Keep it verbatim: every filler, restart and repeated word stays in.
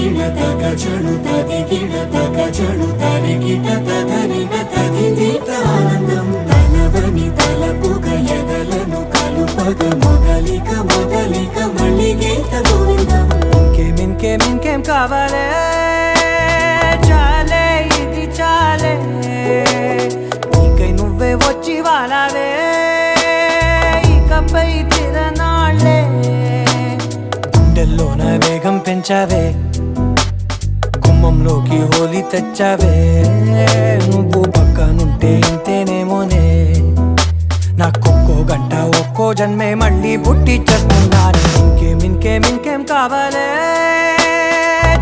గిణత గజణు తది గిణత గజణు తరి గిటత ధరిణత దిదిత ఆనందం తలవని తలపుగ ఎదలను కలుపగ మొదలిక మొదలిక మళ్ళీ గీత గోవిందం. ఇంకేం ఇంకేం ఇంకేం కావాలే? చాలే, ఇది చాలే. నీకై నువ్వే వచ్చి వాలావే, ఇకపై తిరనాళ్ళే. గుండెల్లోన వేగం పెంచావే, గుమ్మంలోకి హోలీ తెచ్చావే. నువ్వు పక్కనుంటే ఇంతేనేమోనే, నాకొక్కో గంట ఒక్కో జన్మే మళ్ళీ పుట్టి చేస్తున్నానే. ఇంకేం ఇంకేం ఇంకేం కావాలే?